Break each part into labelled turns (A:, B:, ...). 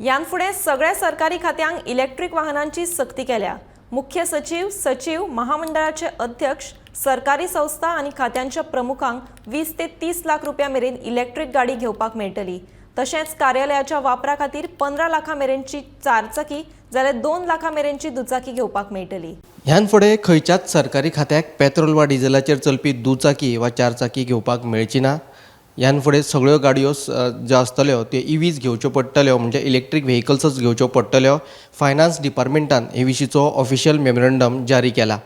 A: ह्यान फुडें सगळ्या सरकारी खात्यांक इलेक्ट्रीक वाहनांची सक्ती केल्या. मुख्य सचीव, सचीव, महामंडळाचे अध्यक्ष, सरकारी संस्था आनी खात्यांच्या प्रमुखांक 20 ते 30 लाख रुपया मेरेन इलेक्ट्रीक गाडी घेवपाक मेळटली. तशेंच कार्यालयाच्या वापरा खातीर 15 लाखां मेरेनची चारचाकी जाल्यार 2 लाखां मेरेनची दुचाकी घेवपाक मेळटली.
B: ह्यान फुडें खंयच्याच सरकारी खात्याक पेट्रोल वा डिझलाचेर चलपी दुचाकी वा चारचाकी घेवपाक मेळची ना. ह्यान फुडें सगळ्यो गाडयो ज्यो आसतल्यो त्यो इवीज घेवच्यो पडटल्यो, म्हणजे इलेक्ट्रीक व्हेकल्सच घेवच्यो पडटल्यो. फायनान्स डिपार्टमेंटान हे विशींचो ऑफिशियल मेमोरंडम जारी केला.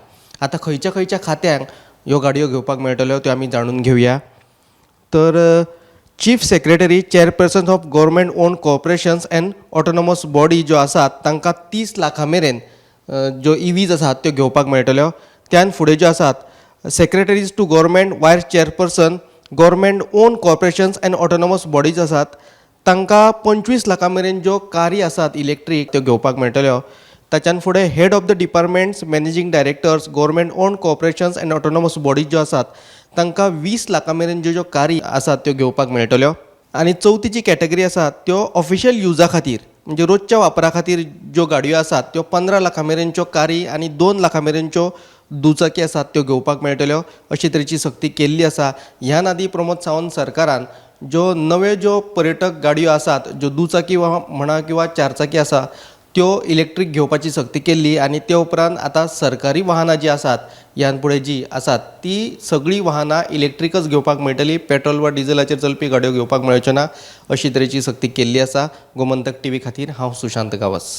B: आतां खंयच्या खंयच्या खात्यांक ह्यो गाडयो घेवपाक मेळटल्यो त्यो आमी जाणून घेवया. तर Chief Secretary, Chairperson of Government Owned Corporations and Autonomous Body ज्यो आसात तांकां 30 लाखां मेरेन ज्यो इवीज आसात त्यो घेवपाक मेळटल्यो. त्यान फुडें ज्यो आसात Secretaries to Government, Vice Chairperson, Government Owned Corporations and Autonomous Bodies आसात तांकां 25 लाखां मेरेन ज्यो कारी आसात इलेक्ट्रीक त्यो घेवपाक मेळटल्यो. ताच्यान फुडें Head of the Departments, Managing Directors, Government Owned Corporations and Autonomous Bodies ज्यो आसात तांकां 20 लाखां मेरेन ज्यो ज्यो कारी आसात त्यो घेवपाक मेळटल्यो. आनी चवथी जी कॅटेगरी आसा त्यो ऑफिशियल युजा खातीर, म्हणजे रोजच्या वापरा खातीर ज्यो गाडयो आसात त्यो 15 लाखां मेरेनच्यो कारी आनी 2 लाखां मेरेनच्यो दुचाकी आसात त्यो घेवपाक मेळटल्यो, अशे तरेची सक्ती केल्ली आसा. ह्यान आदी प्रमोद सावंत सरकारान ज्यो नव्यो ज्यो पर्यटक गाडयो आसात, ज्यो दुचाकी वा म्हणा किंवा चारचाकी आसा, त्यो इलेक्ट्रीक घेवपाची सक्ती केल्ली आनी ते उपरांत आतां सरकारी वाहनां जीं आसात, ह्यान फुडें जीं आसात ती सगळीं वाहनां इलेक्ट्रिकच घेवपाक मेळटली, पेट्रोल वा डिझलाचेर चलपी गाडयो घेवपाक मेळच्यो ना, अशी तरेची सक्ती केल्ली आसा. गोमंतक टीव्ही खातीर हांव सुशांत गांवस.